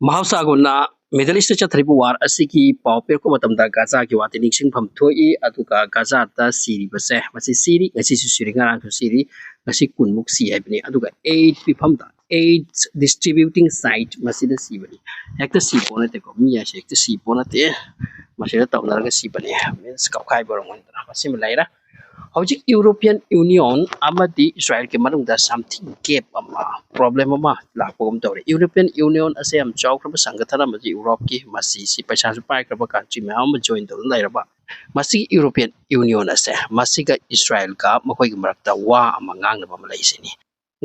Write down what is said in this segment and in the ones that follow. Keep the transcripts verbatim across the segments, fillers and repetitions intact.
ꯃꯍꯧꯁꯥꯒꯨꯝꯅ Middle East ꯆꯠꯊꯔꯤꯕ war ꯑꯁꯤꯒꯤ ꯄꯥꯎ ꯄꯤꯔꯛꯄ ꯃꯇꯝꯗ ꯒꯥꯖꯥꯒꯤ ꯋꯥꯗꯤ ꯅꯤꯡꯁꯤꯡꯐꯝ ꯊꯣꯛꯏ꯫ ꯑꯗꯨꯒ ꯒꯥꯖꯥꯗ ꯁꯤꯔꯤꯕꯁꯦ, ꯃꯁꯤ ꯁꯤꯔꯤ, ꯉꯁꯤꯁꯨ ꯁꯤꯔꯤ, ꯉꯔꯥꯡꯁꯨ ꯁꯤꯔꯤ, ꯉꯁꯤ ꯀꯨꯟꯃꯨꯛ ꯁꯤ ꯍꯥꯏꯕꯅꯤ꯫ ꯑꯗꯨꯒ aid ꯄꯤꯐꯝꯗ, aid distributing site, ꯃꯁꯤꯗ ꯁꯤꯕꯅꯤ꯫ ꯍꯦꯛꯇ ꯁꯤ ꯄꯣꯠ ꯅꯠꯇꯦꯀꯣ, ꯃꯤ ꯍꯥꯏꯁꯦ ꯍꯦꯛꯇ ꯁꯤ ꯄꯣꯠ ꯅꯠꯇꯦ, ꯃꯁꯤꯗ ꯇꯧꯅꯔꯒ ꯁꯤꯕꯅꯤ꯫ Means ꯀꯞꯈꯥꯏꯕ ꯑꯣꯏꯔꯝꯒꯅꯤꯗꯅ, ꯃꯁꯤꯃ ꯂꯩꯔꯦ꯫ ꯍꯧꯖꯤꯛ European Union ꯑꯃꯗꯤ ꯏꯁꯔꯥꯏꯜꯒꯤ ꯃꯅꯨꯡꯗ something gap ꯑꯃ, problem ꯑꯃ ꯂꯥꯛꯄꯒꯨꯝ ꯇꯧꯔꯦ꯫ European Union ꯑꯁꯦ ꯌꯥꯝ ꯆꯥꯎꯈ꯭ꯔꯕ ꯁꯪꯒꯊꯟ ꯑꯃꯁꯤ ꯌꯨꯔꯣꯞꯀꯤ, ꯃꯁꯤꯁꯤ ꯄꯩꯁꯥꯁꯨ ꯄꯥꯏꯈ꯭ꯔꯕ country ꯃꯌꯥꯝ ꯑꯃ join ꯇꯧꯗꯨꯅ ꯂꯩꯔꯕ꯫ ꯃꯁꯤꯒꯤ European Union ꯑꯁꯦ, ꯃꯁꯤꯒ ꯏꯁꯔꯥꯏꯜꯒ ꯃꯈꯣꯏꯒꯤ ꯃꯔꯛꯇ ꯋꯥ ꯑꯃ ꯉꯥꯡꯅꯕ ꯑꯃ ꯂꯩꯁꯤꯅꯤ꯫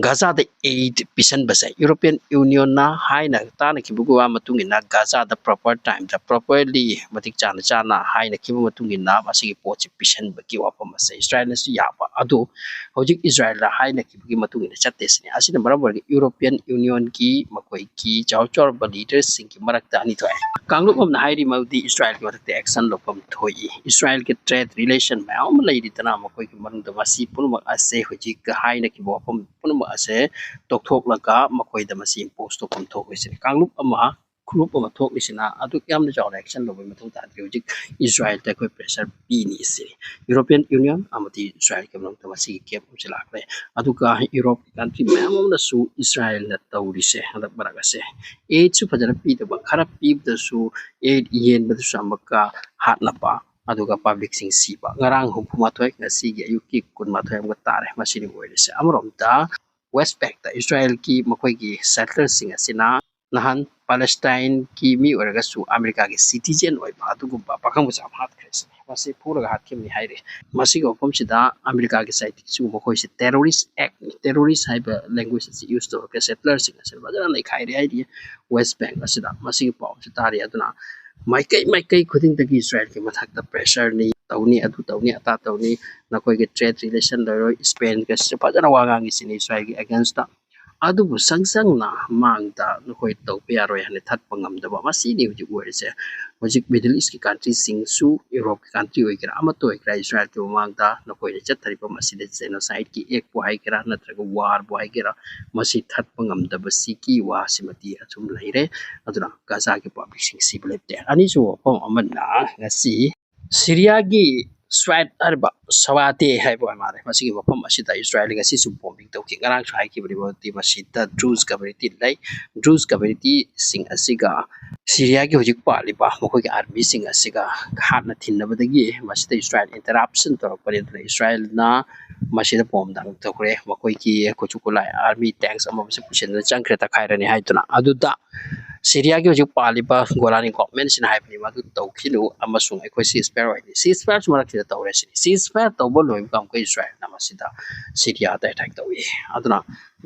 ꯒꯥꯖꯥꯗ aid ꯄꯤꯁꯟꯕꯁꯦ European Unionꯅ ꯍꯥꯏꯅ ꯇꯥꯅꯈꯤꯕꯒꯤ ꯋꯥ ꯃꯇꯨꯡ ꯏꯟꯅ, ꯒꯥꯖꯥꯗ proper timeꯗ, properly, ꯃꯇꯤꯛ ꯆꯥꯅ ꯆꯥꯅ ꯍꯥꯏꯅꯈꯤꯕ ꯃꯇꯨꯡ ꯏꯟꯅ ꯃꯁꯤꯒꯤ ꯄꯣꯠꯁꯤ ꯄꯤꯁꯟꯕꯒꯤ ꯋꯥꯐꯝ ꯑꯁꯦ ꯏꯁꯔꯥꯏꯜꯅꯁꯨ ꯌꯥꯕ ꯑꯗꯨ ꯍꯧꯖꯤꯛ ꯏꯁꯔꯥꯏꯜꯅ ꯍꯥꯏꯅꯈꯤꯕꯒꯤ ꯃꯇꯨꯡ ꯏꯟꯅ ꯆꯠꯇꯦ ꯁꯤꯅꯤ꯫ ꯑꯁꯤꯅ ꯃꯔꯝ ꯑꯣꯏꯔꯒ European Unionꯒꯤ ꯃꯈꯣꯏꯒꯤ ꯆꯥꯎ ꯆꯥꯎꯔꯕ leaderꯁꯤꯡꯒꯤ ꯃꯔꯛꯇ ꯑꯅꯤ ꯊꯣꯛꯑꯦ꯫ ꯀꯥꯡꯂꯨꯞ ꯑꯃꯅ ꯍꯥꯏꯔꯤ ꯃꯗꯨꯗꯤ ꯏꯁꯔꯥꯏꯜꯒꯤ ꯃꯊꯛꯇ action ꯂꯧꯐꯝ ꯊꯣꯛꯏ꯫ ꯏꯁꯔꯥꯏꯜꯒꯤ trade relation ꯃꯌꯥꯝ ꯑꯃ ꯂꯩꯔꯤꯗꯅ, ꯃꯈꯣꯏꯒꯤ ꯃꯅꯨꯡꯗ ꯃꯁꯤ ꯄꯨꯝꯅꯃꯛ ꯑꯁꯦ ꯍꯧꯖꯤꯛ ꯍꯥꯏꯅꯈꯤꯕ ꯋꯥꯐꯝ ꯄꯨꯝꯅꯃꯛ ꯑꯁꯦ ꯇꯣꯛꯊꯣꯛꯂꯒ ꯃꯈꯣꯏꯗ ꯃꯁꯤ impose ꯇꯧꯐꯝ ꯊꯣꯛꯂꯤꯁꯤꯅꯤ꯫ ꯀꯥꯡꯂꯨꯞ ꯑꯃ, group ꯑꯃ ꯊꯣꯛꯂꯤꯁꯤꯅ ꯑꯗꯨꯛ ꯌꯥꯝꯅ ꯆꯥꯎꯅ action ꯂꯧꯕꯒꯤ ꯃꯊꯧ ꯇꯥꯗ꯭ꯔꯤ꯫ ꯍꯧꯖꯤꯛ ꯏꯁꯔꯥꯏꯜꯗ ꯑꯩꯈꯣꯏ pressure ꯄꯤꯅꯤ ꯁꯤꯅꯤ꯫ European Union ꯑꯃꯗꯤ ꯏꯁꯔꯥꯏꯜꯒꯤ ꯃꯔꯛꯇ ꯃꯁꯤꯒꯤ gap ꯑꯃꯁꯨ ꯂꯥꯛꯂꯦ꯫ ꯑꯗꯨꯒ ꯌꯨꯔꯣꯞꯀꯤ country ꯃꯌꯥꯝ ꯑꯃꯅꯁꯨ ꯏꯁꯔꯥꯏꯜꯅ ꯇꯧꯔꯤꯁꯦ ꯍꯟꯗꯛ ꯃꯔꯛ ꯑꯁꯦ, aidꯁꯨ ꯐꯖꯅ ꯄꯤꯗꯕ, ꯈꯔ ꯄꯤꯕꯗꯁꯨ aid ꯌꯦꯟꯕꯗꯁꯨ ꯑꯃꯨꯛꯀ ꯍꯥꯠꯅꯕ, ꯑꯗꯨꯒ publicꯁꯤꯡ ꯁꯤꯕ꯫ ꯉꯔꯥꯡ ꯍꯨꯝꯐꯨ ꯃꯥꯊꯣꯏ, ꯉꯁꯤꯒꯤ ꯑꯌꯨꯛꯀꯤ ꯀꯨꯟ ꯃꯥꯊꯣꯏ ꯑꯃꯒ ꯇꯥꯔꯦ꯫ ꯃꯁꯤꯅꯤ ꯑꯣꯏꯔꯤꯁꯦ꯫ ꯑꯃꯔꯣꯝꯗ West Bankꯇ ꯏꯁꯔꯥꯏꯜꯒꯤ ꯃꯈꯣꯏꯒꯤ settlerꯁꯤꯡ ꯑꯁꯤꯅ ꯅꯍꯥꯟ Palestineꯒꯤ ꯃꯤ ꯑꯣꯏꯔꯒꯁꯨ ꯑꯃꯦꯔꯤꯀꯥꯒꯤ citizen ꯑꯣꯏꯕ ꯑꯗꯨꯒꯨꯝꯕ ꯄꯥꯈꯪ ꯃꯆꯥ ꯑꯃ ꯍꯥꯠꯈ꯭ꯔꯦ ꯁꯤꯅꯤ꯫ ꯃꯁꯤ ꯐꯨꯔꯒ ꯍꯥꯠꯈꯤꯕꯅꯤ ꯍꯥꯏꯔꯤ꯫ ꯃꯁꯤꯒꯤ ꯋꯥꯐꯝꯁꯤꯗ ꯑꯃꯦꯔꯤꯀꯥꯒꯤ side ꯁꯨ ꯃꯈꯣꯏꯁꯦ terrorist actꯅꯤ, terrorist ꯍꯥꯏꯕ language ꯑꯁꯤ use ꯇꯧꯔꯒ settlerꯁꯤꯡ ꯑꯁꯤ ꯐꯖꯅ ꯅꯩꯈꯥꯏꯔꯦ ꯍꯥꯏꯔꯤ꯫ West Bank ꯑꯁꯤꯗ ꯃꯁꯤꯒꯤ ꯄꯥꯎꯁꯤ ꯇꯥꯔꯤ꯫ ꯑꯗꯨꯅ ꯃꯥꯏꯀꯩ ꯃꯥꯏꯀꯩ ꯈꯨꯗꯤꯡꯗꯒꯤ ꯏꯁꯔꯥꯏꯜꯒꯤ ꯃꯊꯛꯇ pressureꯅꯤ, ꯇꯧꯅꯤ, ꯑꯗꯨ ꯇꯧꯅꯤ, ꯑꯗꯥ ꯇꯧꯅꯤ, ꯅꯈꯣꯏꯒꯤ trade relation ꯂꯩꯔꯣꯏ꯫ Spainꯒꯁꯤꯁꯨ ꯐꯖꯅ ꯋꯥ ꯉꯥꯡꯉꯤꯁꯤꯅꯤ ꯏꯁꯔꯥꯏꯜꯒꯤ againstꯇ꯫ ꯑꯗꯨꯕꯨ ꯁꯪ ꯁꯪꯅ ꯃꯥꯡꯗ ꯅꯈꯣꯏ ꯇꯧꯕ ꯌꯥꯔꯣꯏ ꯍꯥꯏꯅ ꯊꯠꯄ ꯉꯝꯗꯕ, ꯃꯁꯤꯅꯤ ꯍꯧꯖꯤꯛ ꯑꯣꯏꯔꯤꯁꯦ꯫ ꯍꯧꯖꯤꯛ Middle East ꯀꯤ country ꯁꯤꯡꯁꯨ, Europe ꯀꯤ country ꯑꯣꯏꯒꯦꯔꯥ, ꯑꯃꯠꯇ ꯑꯣꯏꯒꯦꯔꯥ, ꯏꯁꯔꯥꯏꯜꯒꯤ ꯃꯃꯥꯡꯗ ꯅꯈꯣꯏꯅ ꯆꯠꯊꯔꯤꯕ ꯃꯁꯤꯗ genocide ꯀꯤ act ꯄꯨ ꯍꯥꯏꯒꯦꯔꯥ, ꯅꯠꯇ꯭ꯔꯒ war ꯕꯨ ꯍꯥꯏꯒꯦꯔꯥ, ꯃꯁꯤ ꯊꯠꯄ ꯉꯝꯗꯕꯁꯤꯒꯤ ꯋꯥꯁꯤꯃꯗꯤ ꯑꯗꯨꯝ ꯂꯩꯔꯦ꯫ ꯑꯗꯨꯅ ꯒꯖꯥꯒꯤ public ꯁꯤꯡ ꯁꯤꯕ ꯂꯦꯞꯇꯦ꯫ ꯑꯅꯤꯁꯨꯕ ꯋꯥꯐꯝ ꯑꯃꯅ, ꯉꯁꯤ ꯁꯤꯔꯤꯌꯥꯒꯤ ꯁ꯭ꯋꯥꯏꯠ ꯍꯥꯏꯔꯤꯕ ꯁꯋꯥꯇꯦ ꯍꯥꯏꯕ ꯑꯣꯏ ꯃꯥꯜꯂꯦ꯫ ꯃꯁꯤꯒꯤ ꯃꯐꯝ ꯑꯁꯤꯗ ꯏꯁꯔꯥꯏꯜ ꯉꯁꯤꯁꯨ bombing ꯇꯧꯈꯤ꯫ ꯉꯔꯥꯡꯁꯨ ꯍꯥꯏꯈꯤꯕꯅꯤ, ꯃꯗꯨꯗꯤ ꯃꯁꯤꯗ Druze community ꯂꯩ꯫ Druze community ꯁꯤꯡ ꯑꯁꯤꯒ ꯁꯤꯔꯤꯌꯥꯒꯤ ꯍꯧꯖꯤꯛ ꯄꯥꯜꯂꯤꯕ ꯃꯈꯣꯏꯒꯤ army ꯁꯤꯡ ꯑꯁꯤꯒ ꯍꯥꯠꯅ ꯊꯤꯟꯅꯕꯗꯒꯤ ꯃꯁꯤꯗ ꯏꯁꯔꯥꯏꯜ interruption ꯇꯧꯔꯛꯄꯅꯤ꯫ ꯑꯗꯨꯅ ꯏꯁꯔꯥꯏꯜꯅ ꯃꯁꯤꯗ bomb ꯗꯥꯡ ꯇꯧꯈ꯭ꯔꯦ꯫ ꯃꯈꯣꯏꯒꯤ ꯈꯨꯠꯁꯨ ꯈꯨꯠꯂꯥꯏ, army tanks ꯑꯃꯃꯝꯁꯦ ꯄꯨꯁꯤꯟꯗꯨꯅ ꯆꯪꯈ꯭ꯔꯦ, ꯇꯛꯈꯥꯏꯔꯅꯤ ꯍꯥꯏꯗꯨꯅ꯫ ꯑꯗꯨꯗ ꯁꯤꯔꯤꯌꯥꯒꯤ ꯍꯧꯖꯤꯛ ꯄꯥꯜꯂꯤꯕ ꯒꯣꯂꯥꯅꯤ government ꯁꯤꯅ ꯍꯥꯏꯕꯅꯤ, ꯃꯗꯨ ꯇꯧꯈꯤꯅꯨ ꯑꯃꯁꯨꯡ ꯑꯩꯈꯣꯏ ceasefire ꯑꯣꯏꯅꯤ꯫ Ceasefire ꯁꯨ ꯃꯔꯛꯁꯤꯗ ꯇꯧꯔꯦ ꯁꯤꯅꯤ꯫ Ceasefire ꯇꯧꯕ ꯂꯣꯏꯕꯒ ꯑꯃꯨꯛꯀ ꯏꯁꯔꯥꯏꯜꯅ ꯃꯁꯤꯗ ꯁꯤꯔꯤꯌꯥꯗ attack ꯇꯧꯏ꯫ ꯑꯗꯨꯅ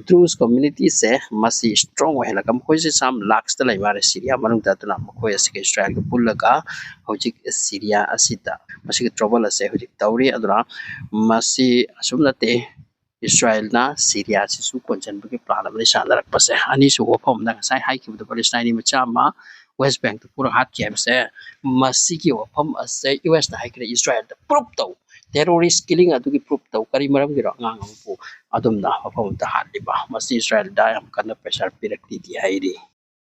Druze community ꯁꯦ ꯃꯁꯤ strong ꯑꯣꯏꯍꯜꯂꯒ, ꯃꯈꯣꯏꯁꯦ some lakhs ꯇ ꯂꯩ ꯃꯥꯜꯂꯦ ꯁꯤꯔꯤꯌꯥ ꯃꯅꯨꯡꯗ꯫ ꯑꯗꯨꯅ ꯃꯈꯣꯏ ꯑꯁꯤꯒ ꯏꯁꯔꯥꯏꯜꯒ ꯄꯨꯜꯂꯒ ꯍꯧꯖꯤꯛ ꯁꯤꯔꯤꯌꯥ ꯑꯁꯤꯗ ꯃꯁꯤꯒꯤ trouble ꯑꯁꯦ ꯍꯧꯖꯤꯛ ꯇꯧꯔꯤ꯫ ꯑꯗꯨꯅ ꯃꯁꯤ ꯑꯁꯨꯝ ꯅꯠꯇꯦ, ꯏꯁꯔꯥꯏꯜꯅ ꯁꯤꯔꯤꯌꯥꯁꯤꯁꯨ ꯀꯣꯟꯁꯤꯟꯕꯒꯤ plan ꯑꯃꯗꯤ ꯁꯥꯟꯅꯔꯛꯄꯁꯦ꯫ ꯑꯅꯤꯁꯨꯕ ꯋꯥꯐꯝ ꯑꯃꯅ, ꯉꯁꯥꯏ ꯍꯥꯏꯈꯤꯕꯗꯣ, ꯄꯦꯂꯦꯁꯇꯥꯏꯅꯤ ꯃꯆꯥ ꯑꯃ West Bank ꯇ ꯄꯨꯔꯒ ꯍꯥꯠꯈꯤ ꯍꯥꯏꯕꯁꯦ, ꯃꯁꯤꯒꯤ ꯋꯥꯐꯝ ꯑꯁꯦ ꯌꯨ ꯑꯦꯁ ꯅ ꯍꯥꯏꯈ꯭ꯔꯦ, ꯏꯁꯔꯥꯏꯜꯗ proof ꯇꯧ, terrorist killing ꯑꯗꯨꯒꯤ proof ꯇꯧ꯫ ꯀꯔꯤ ꯃꯔꯝꯒꯤꯔꯣ ꯑꯉꯥꯡ ꯑꯃꯕꯨ ꯑꯗꯨꯝꯅ ꯃꯐꯝ ꯑꯃꯗ ꯍꯥꯠꯂꯤꯕ? ꯃꯁꯤ ꯏꯁꯔꯥꯏꯜꯗ ꯌꯥꯝ ꯀꯟꯅ pressure ꯄꯤꯔꯛꯂꯤꯗꯤ ꯍꯥꯏꯔꯤ꯫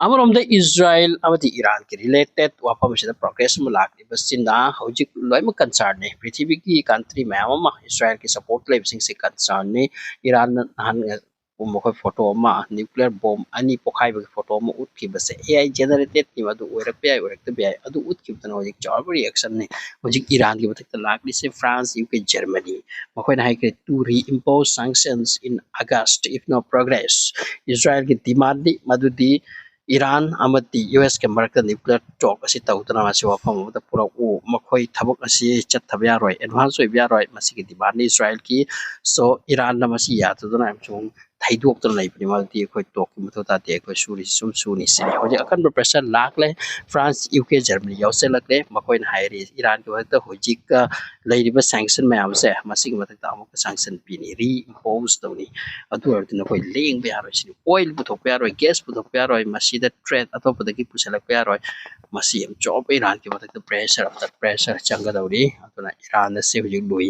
ꯑꯃꯔꯣꯝꯗ ꯏꯁꯔꯥꯏꯜ ꯑꯃꯗꯤ ꯏꯔꯥꯟꯒꯤ related ꯋꯥꯐꯝ ꯑꯁꯤꯗ progress ꯑꯃ ꯂꯥꯛꯂꯤꯕꯁꯤꯅ ꯍꯧꯖꯤꯛ ꯂꯣꯏꯅꯃꯛ concern ꯅꯤ꯫ ꯄ꯭ꯔꯤꯊꯤꯕꯤꯒꯤ country ꯃꯌꯥꯝ ꯑꯃ ꯏꯁꯔꯥꯏꯜꯒꯤ support ꯂꯩꯕꯁꯤꯡꯁꯦ concern ꯅꯤ꯫ ꯏꯔꯥꯟꯅ ꯅꯍꯥꯟ ꯃꯈꯣꯏ photo ꯑꯃ, nuclear bomb ꯑꯅꯤ ꯄꯣꯈꯥꯏꯕꯒꯤ photo ꯑꯃ ꯎꯠꯈꯤꯕꯁꯦ A I generated ꯅꯤ, ꯃꯗꯨ ꯑꯣꯏꯔꯛꯄ ꯌꯥꯏ, ꯑꯣꯏꯔꯛꯇꯕ ꯌꯥꯏ, ꯑꯗꯨ ꯎꯠꯈꯤꯕꯗꯨꯅ ꯍꯧꯖꯤꯛ ꯆꯥꯎꯔꯕ reaction ꯅꯤ꯫ ꯍꯧꯖꯤꯛ ꯏꯔꯥꯟꯒꯤ ꯃꯊꯛꯇ ꯂꯥꯛꯂꯤꯁꯦ France, U K, Germany꯫ ꯃꯈꯣꯏꯅ ꯍꯥꯏꯈ꯭ꯔꯦ, to reimpose sanctions in August if no progress꯫ ꯏꯁꯔꯥꯏꯜꯒꯤ demand ꯅꯤ ꯃꯗꯨꯗꯤ ꯏꯔꯥꯟ ꯑꯃꯗꯤ ꯌꯨ ꯑꯦꯁ ꯀꯤ ꯃꯔꯛꯇ nuclear talk ꯑꯁꯤ ꯇꯧꯗꯨꯅ ꯃꯁꯤ ꯋꯥꯐꯝ ꯑꯃꯗ ꯄꯨꯔꯛꯎ꯫ ꯃꯈꯣꯏ ꯊꯕꯛ ꯑꯁꯤ ꯆꯠꯊꯕ ꯌꯥꯔꯣꯏ, advance ꯑꯣꯏꯕ ꯌꯥꯔꯣꯏ꯫ ꯃꯁꯤꯒꯤ demand ꯅꯤ ꯏꯁꯔꯥꯏꯜꯒꯤ꯫ So ꯏꯔꯥꯟꯅ ꯃꯁꯤ ꯌꯥꯗꯗꯨꯅ ꯑꯃꯁꯨꯡ ꯊꯩꯗꯣꯛꯇꯅ ꯂꯩꯕꯅꯤ꯫ ꯃꯗꯨꯗꯤ ꯑꯩꯈꯣꯏ ꯇꯣꯛꯀꯤ ꯃꯊꯧ ꯇꯥꯗꯦ, ꯑꯩꯈꯣꯏ ꯁꯨꯔꯤꯁꯤ ꯁꯨꯝ ꯁꯨꯅꯤ ꯁꯤꯅꯤ꯫ ꯍꯧꯖꯤꯛ ꯑꯀꯟꯕ pressure ꯂꯥꯛꯂꯦ, France, U K, Germany ꯌꯥꯎꯁꯜꯂꯛꯂꯦ꯫ ꯃꯈꯣꯏꯅ ꯍꯥꯏꯔꯤ ꯏꯔꯥꯟꯒꯤ ꯃꯊꯛꯇ ꯍꯧꯖꯤꯛ ꯂꯩꯔꯤꯕ sanction ꯃꯌꯥꯝꯁꯦ, ꯃꯁꯤꯒꯤ ꯃꯊꯛꯇ ꯑꯃꯨꯛꯀ sanction ꯄꯤꯅꯤ, reimpose ꯇꯧꯅꯤ꯫ ꯑꯗꯨ ꯑꯣꯏꯔꯗꯤ ꯅꯈꯣꯏ ꯂꯦꯡꯕ ꯌꯥꯔꯣꯏ ꯁꯤꯅꯤ꯫ Oil ꯄꯨꯊꯣꯛꯄ ꯌꯥꯔꯣꯏ, gas ꯄꯨꯊꯣꯛꯄ ꯌꯥꯔꯣꯏ, ꯃꯁꯤꯗ trade ꯑꯇꯣꯞꯄꯗꯒꯤ ꯄꯨꯁꯤꯜꯂꯛꯄ ꯌꯥꯔꯣꯏ꯫ ꯃꯁꯤ ꯌꯥꯝ ꯆꯥꯎꯕ ꯏꯔꯥꯟꯒꯤ ꯃꯊꯛꯇ pressure ꯑꯃꯗ pressure ꯆꯪꯒꯗꯧꯔꯤ꯫ ꯑꯗꯨꯅ ꯏꯔꯥꯟ ꯑꯁꯤ ꯍꯧꯖꯤꯛ ꯂꯨꯏ꯫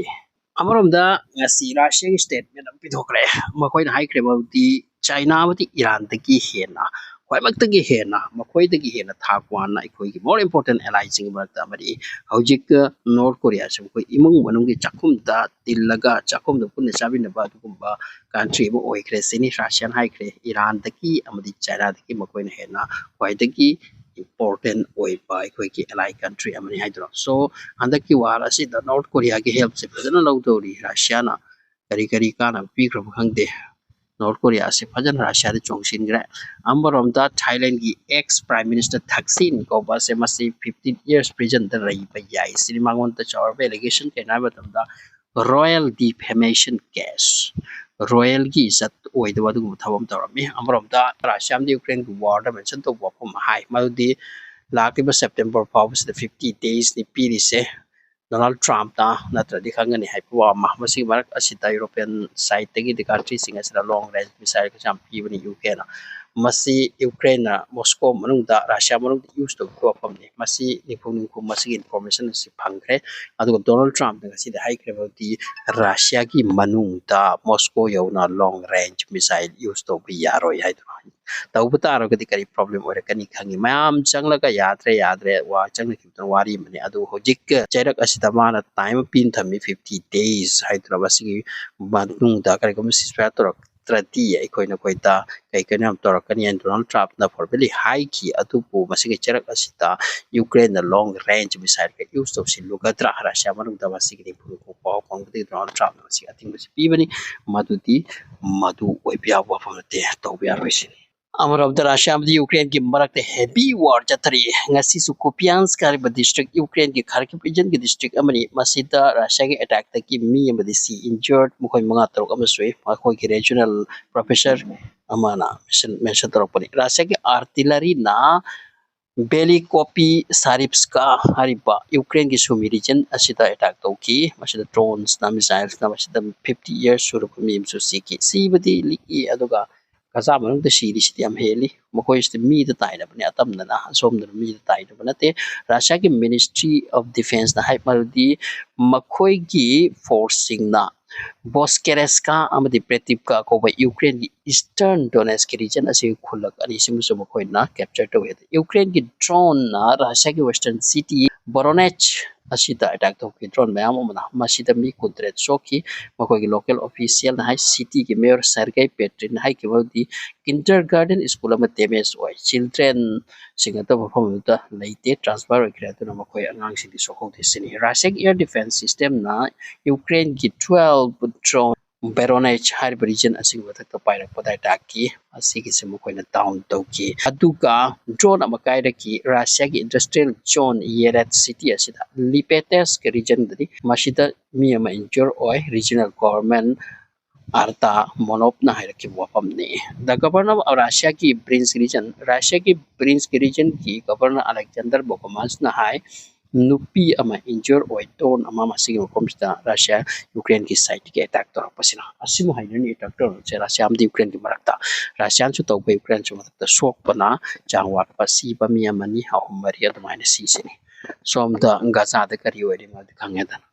ꯑꯃꯔꯣꯝꯗ ꯉꯁꯤ ꯔꯁꯤꯌꯥꯒꯤ statement ꯑꯃ ꯄꯤꯊꯣꯛꯈ꯭ꯔꯦ꯫ ꯃꯈꯣꯏꯅ ꯍꯥꯏꯈ꯭ꯔꯦ ꯃꯗꯨꯗꯤ ꯆꯥꯏꯅꯥ ꯑꯃꯗꯤ ꯏꯔꯥꯟꯗꯒꯤ ꯍꯦꯟꯅ, ꯈ꯭ꯋꯥꯏꯃꯛꯇꯒꯤ ꯍꯦꯟꯅ, ꯃꯈꯣꯏꯗꯒꯤ ꯍꯦꯟꯅ ꯊꯥꯛ ꯋꯥꯡꯅ ꯑꯩꯈꯣꯏꯒꯤ more important allyꯁꯤꯡꯒꯤ ꯃꯔꯛꯇ ꯑꯃꯗꯤ ꯍꯧꯖꯤꯛ ꯅꯣꯔꯠ ꯀꯣꯔꯤꯌꯥꯁꯤ ꯃꯈꯣꯏ ꯏꯃꯨꯡ ꯃꯅꯨꯡꯒꯤ ꯆꯥꯛꯈꯨꯝꯗ ꯇꯤꯜꯂꯒ ꯆꯥꯛꯈꯨꯝꯗ ꯄꯨꯟꯅ ꯆꯥꯃꯤꯟꯅꯕ ꯑꯗꯨꯒꯨꯝꯕ country ꯑꯃ ꯑꯣꯏꯈ꯭ꯔꯦ ꯁꯤꯅꯤ꯫ ꯔꯁꯤꯌꯥꯅ ꯍꯥꯏꯈ꯭ꯔꯦ ꯏꯔꯥꯟꯗꯒꯤ ꯑꯃꯗꯤ ꯆꯥꯏꯅꯥꯗꯒꯤ ꯃꯈꯣꯏꯅ ꯍꯦꯟꯅ ꯈ꯭ꯋꯥꯏꯗꯒꯤ important ꯑꯣꯏꯕ ꯑꯩꯈꯣꯏꯒꯤ ally country ꯑꯃꯅꯤ ꯍꯥꯏꯗꯨꯅ꯫ So ꯍꯟꯗꯛꯀꯤ war ꯑꯁꯤꯗ ꯅꯣꯔꯠ ꯀꯣꯔꯤꯌꯥꯒꯤ helpꯁꯦ ꯐꯖꯅ ꯂꯧꯗꯧꯔꯤ ꯔꯁꯤꯌꯥꯅ꯫ ꯀꯔꯤ ꯀꯔꯤ ꯀꯥꯟꯅꯕ ꯄꯤꯈ꯭ꯔꯕ ꯈꯪꯗꯦ꯫ ꯅꯣꯔꯠ ꯀꯣꯔꯤꯌꯥ ꯑꯁꯤ ꯐꯖꯅ ꯔꯁꯤꯌꯥꯗ ꯆꯣꯡꯁꯤꯟꯈ꯭ꯔꯦ꯫ ꯑꯃꯔꯣꯝꯗ ꯊꯥꯏꯂꯦꯟꯒꯤ ex prime minister ꯊꯛꯁꯤꯟ ꯀꯧꯕ ꯑꯁꯦ ꯃꯁꯤ fifteen years prisonꯗ ꯂꯩꯕ ꯌꯥꯏ ꯁꯤꯅꯤ꯫ ꯃꯉꯣꯟꯗ ꯆꯥꯎꯔꯕ allegation ꯀꯩꯅꯣ ꯍꯥꯏꯕ ꯃꯇꯝꯗ royal defamation case, royalꯒꯤ ꯏꯖꯠ ꯑꯣꯏꯗꯕ ꯑꯗꯨꯒꯨꯝꯕ ꯊꯕꯛ ꯑꯃ ꯇꯧꯔꯝꯃꯤ꯫ ꯑꯃꯔꯣꯝꯗ ꯔꯁꯤꯌꯥ ꯑꯃꯗꯤ ꯌꯨꯀ꯭ꯔꯦꯟꯒꯤ warꯗ mention ꯇꯧꯕ ꯋꯥꯐꯝ ꯑꯃ ꯍꯥꯏ, ꯃꯗꯨꯗꯤ ꯂꯥꯛꯂꯤꯕ September ꯐꯥꯎꯕꯁꯤꯗ fifty daysꯅꯤ ꯄꯤꯔꯤꯁꯦ꯫ ꯗꯣꯅꯥꯜꯗ ꯇ꯭ꯔꯝꯞꯅ ꯅꯠꯇ꯭ꯔꯗꯤ ꯈꯪꯒꯅꯤ ꯍꯥꯏꯕ ꯋꯥ ꯑꯃ꯫ ꯃꯁꯤꯒꯤ ꯃꯔꯛ ꯑꯁꯤꯗ European sideꯇꯒꯤꯗꯤ countryꯁꯤꯡ ꯑꯁꯤꯗ long range missile ꯀꯁꯨ ꯌꯥꯝ ꯄꯤꯕꯅꯤ ꯌꯨꯀ꯭ꯔꯦꯟꯅ꯫ ꯃꯁꯤ ꯌꯨꯀ꯭ꯔꯦꯟꯅ ꯃꯣꯁꯀꯣ ꯃꯅꯨꯡꯗ, ꯔꯁꯤꯌꯥ ꯃꯅꯨꯡꯗ use ꯇꯧꯕꯒꯤ ꯋꯥꯐꯝꯅꯤ꯫ ꯃꯁꯤ ꯅꯤꯐꯨ ꯅꯤꯐꯨ ꯃꯁꯤꯒꯤ information ꯑꯁꯤ ꯐꯪꯈ꯭ꯔꯦ꯫ ꯑꯗꯨꯒ ꯗꯣꯅꯥꯜꯗ ꯇ꯭ꯔꯝꯞꯅ ꯉꯁꯤꯗꯤ ꯍꯥꯏꯈ꯭ꯔꯕꯗꯤ ꯔꯁꯤꯌꯥꯒꯤ ꯃꯅꯨꯡꯗ ꯃꯣꯁꯀꯣ ꯌꯧꯅ long range missile use ꯇꯧꯕ ꯌꯥꯔꯣꯏ ꯍꯥꯏꯗꯨꯅ꯫ ꯇꯧꯕ ꯇꯥꯔꯒꯗꯤ ꯀꯔꯤ problem ꯑꯣꯏꯔꯛꯀꯅꯤ ꯈꯪꯉꯤ꯫ ꯃꯌꯥꯝ ꯆꯪꯂꯒ ꯌꯥꯗ꯭ꯔꯦ, ꯌꯥꯗ꯭ꯔꯦ, ꯋꯥ ꯆꯪꯅꯈꯤꯕꯗꯨꯅ ꯋꯥꯔꯤ ꯑꯃꯅꯤ꯫ ꯑꯗꯨꯕꯨ ꯍꯧꯖꯤꯛ ꯆꯩꯔꯛ ꯑꯁꯤꯗ ꯃꯥꯅ time ꯑꯃ ꯄꯤꯅ ꯊꯝꯃꯤ, fifty days ꯍꯥꯏꯗꯨꯅ꯫ ꯃꯁꯤꯒꯤ ꯃꯅꯨꯡꯗ ꯀꯔꯤꯒꯨꯝꯕ ceasefire ꯇꯧꯔꯛꯇ꯭ꯔꯗꯤ ꯑꯩꯈꯣꯏ ꯅꯈꯣꯏꯗ ꯀꯩ ꯀꯩꯅꯣ ꯌꯥꯝ ꯇꯧꯔꯛꯀꯅꯤ ꯍꯥꯏꯅ ꯗꯣꯅꯥꯜꯗ ꯇ꯭ꯔꯝꯞꯅ formally ꯍꯥꯏꯈꯤ꯫ ꯑꯗꯨꯕꯨ ꯃꯁꯤꯒꯤ ꯆꯩꯔꯛ ꯑꯁꯤꯗ ꯌꯨꯀ꯭ꯔꯦꯟꯅ long range missileꯒ use ꯇꯧꯁꯤꯜꯂꯨꯒꯗ꯭ꯔꯥ? ꯔꯁꯤꯌꯥ ꯃꯅꯨꯡꯗ ꯃꯁꯤꯒꯤ ꯅꯤꯐꯨ ꯅꯤꯐꯨ ꯄꯥꯎ ꯐꯪꯕꯗꯒꯤ ꯗꯣꯅꯥꯜꯗ ꯇ꯭ꯔꯝꯞꯅ ꯃꯁꯤꯒꯤ ꯑꯊꯤꯡꯕꯁꯤ ꯄꯤꯕꯅꯤ꯫ ꯃꯗꯨꯗꯤ ꯃꯗꯨ ꯑꯣꯏꯕ ꯌꯥꯕ ꯋꯥꯐꯝ ꯅꯠꯇꯦ, ꯇꯧꯕ ꯌꯥꯔꯣꯏ ꯁꯤꯅꯤ꯫ ꯑꯃꯔꯣꯝꯗ ꯔꯁꯤꯌꯥ ꯑꯃꯗꯤ ꯌꯨꯀ꯭ꯔꯦꯟꯒꯤ ꯃꯔꯛꯇ heavy war ꯆꯠꯊꯔꯤ꯫ ꯉꯁꯤꯁꯨ ꯀꯨꯄꯤꯌꯥꯟꯁ ꯍꯥꯏꯔꯤꯕ district, ꯌꯨꯀ꯭ꯔꯦꯟꯒꯤ Kharkiv regionꯒꯤ district ꯑꯃꯅꯤ꯫ ꯃꯁꯤꯗ ꯔꯁꯤꯌꯥꯒꯤ attackꯇꯒꯤ ꯃꯤ ꯑꯃꯗꯤ ꯁꯤ, injured ꯃꯈꯣꯏ ꯃꯉꯥ ꯇꯔꯨꯛ ꯑꯃꯁꯨ ꯂꯩ꯫ ꯃꯈꯣꯏꯒꯤ regional professor ꯑꯃꯅ mention, mention ꯇꯧꯔꯛꯄꯅꯤ꯫ ꯔꯁꯤꯌꯥꯒꯤ artilleryꯅ Velikopesarivka ꯍꯥꯏꯔꯤꯕ ꯌꯨꯀ꯭ꯔꯦꯟꯒꯤ Sumy region ꯑꯁꯤꯗ attack ꯇꯧꯈꯤ꯫ ꯃꯁꯤꯗ dronesꯅ, missilesꯅ, ꯃꯁꯤꯗ fifty years ꯁꯨꯔꯕ ꯃꯤ ꯑꯃꯁꯨ ꯁꯤꯈꯤ꯫ ꯁꯤꯕꯗꯤ ꯂꯤꯛꯏ, ꯑꯗꯨꯒ ꯒꯖꯥ ꯃꯅꯨꯡꯗ ꯁꯤꯔꯤꯁꯤꯗꯤ ꯌꯥꯝ ꯍꯦꯜꯂꯤ꯫ ꯃꯈꯣꯏꯁꯤꯗꯤ ꯃꯤꯗ ꯇꯥꯏꯅꯕꯅꯤ, ꯑꯇꯝꯅꯅ ꯑꯁꯣꯝꯗꯅ ꯃꯤꯗ ꯇꯥꯏꯅꯕ ꯅꯠꯇꯦ꯫ ꯔꯁꯤꯌꯥꯒꯤ Ministry of Defenceꯅ ꯍꯥꯏ ꯃꯔꯨꯗꯤ ꯃꯈꯣꯏꯒꯤ forceꯁꯤꯡꯅ Bozhkeretska ꯑꯃꯗꯤ Pretivka ꯀꯧꯕ ꯌꯨꯀ꯭ꯔꯦꯟꯒꯤ Eastern Donetsk region ꯑꯁꯤꯒꯤ ꯈꯨꯜꯂꯛ ꯑꯅꯤꯁꯤꯃꯁꯨ ꯃꯈꯣꯏꯅ capture ꯇꯧꯏ꯫ ꯌꯨꯀ꯭ꯔꯦꯟꯒꯤ droneꯅ ꯔꯁꯤꯌꯥꯒꯤ western city Voronezh ꯑꯁꯤꯗ attack ꯇꯧꯈꯤ drone ꯃꯌꯥꯝ ꯑꯃꯅ꯫ ꯃꯁꯤꯗ ꯃꯤ ꯀꯨꯟꯇꯔꯦꯠ ꯁꯣꯛꯈꯤ꯫ ꯃꯈꯣꯏꯒꯤ local officialꯅ ꯍꯥꯏ, cityꯒꯤ mayor Sergei Petrinꯅ ꯍꯥꯏꯈꯤꯕꯗꯤ kindergarten school ꯑꯃ damage ꯑꯣꯏ, childrenꯁꯤꯡ ꯑꯇꯣꯞꯄ ꯃꯐꯝ ꯑꯗꯨꯗ ꯂꯩꯇꯦ, transfer ꯑꯣꯏꯈ꯭ꯔꯦ, ꯑꯗꯨꯅ ꯃꯈꯣꯏ ꯑꯉꯥꯡꯁꯤꯡꯗꯤ ꯁꯣꯛꯍꯧꯗꯦ ꯁꯤꯅꯤ꯫ Russiaꯒꯤ air defence systemꯅ ꯌꯨꯀ꯭ꯔꯦꯟꯒꯤ twelve drone Voronezh ꯍꯥꯏꯔꯤꯕ region ꯑꯁꯤꯒꯤ ꯃꯊꯛꯇ ꯄꯥꯏꯔꯛꯄꯗ attackꯀꯤ ꯑꯁꯤꯒꯤꯁꯦ ꯃꯈꯣꯏꯅ down ꯇꯧꯈꯤ꯫ ꯑꯗꯨꯒ drone ꯑꯃ ꯀꯥꯏꯔꯛꯈꯤ ꯔꯁꯤꯌꯥꯒꯤ industrial zone Yerets city ꯑꯁꯤꯗ, Lipetsk regionꯗꯅꯤ꯫ ꯃꯁꯤꯗ ꯃꯤ ꯑꯃ injure ꯑꯣꯏ꯫ Regional government Arta Monovꯅ ꯍꯥꯏꯔꯛꯈꯤꯕ ꯋꯥꯐꯝꯅꯤ꯫ The governor of ꯔꯁꯤꯌꯥꯒꯤ Bryansk region, ꯔꯁꯤꯌꯥꯒꯤ Bryansk regionꯒꯤ governor Alexander Bogomansꯅ ꯍꯥꯏ, ꯅꯨꯄꯤ ꯑꯃ injure ꯑꯣꯏ drone ꯑꯃ ꯃꯁꯤꯒꯤ ꯃꯐꯝꯁꯤꯗ ꯔꯁꯤꯌꯥ ꯌꯨꯀ꯭ꯔꯦꯟꯒꯤ sideꯇꯒꯤ attack ꯇꯧꯔꯛꯄꯁꯤꯅ꯫ ꯑꯁꯤꯕꯨ ꯍꯥꯏꯅꯔꯤꯅꯤ attack ꯇꯧꯔꯛꯄꯁꯦ ꯔꯁꯤꯌꯥ ꯑꯃꯗꯤ ꯌꯨꯀ꯭ꯔꯦꯟꯒꯤ ꯃꯔꯛꯇ꯫ ꯔꯁꯤꯌꯥꯅꯁꯨ ꯇꯧꯕ, ꯌꯨꯀ꯭ꯔꯦꯟꯁꯨ ꯃꯊꯛꯇ ꯁꯣꯛꯄꯅ ꯆꯥꯡ ꯋꯥꯠꯄ, ꯁꯤꯕ ꯃꯤ ꯑꯃꯅꯤ, ꯑꯍꯨꯝ ꯃꯔꯤ ꯑꯗꯨꯃꯥꯏꯅ ꯁꯤꯁꯤꯅꯤ꯫ ꯁꯣꯝꯗ ꯒꯖꯥꯗ ꯀꯔꯤ ꯑꯣꯏꯔꯤ ꯃꯗꯨ ꯈꯪꯉꯦꯗꯅ꯫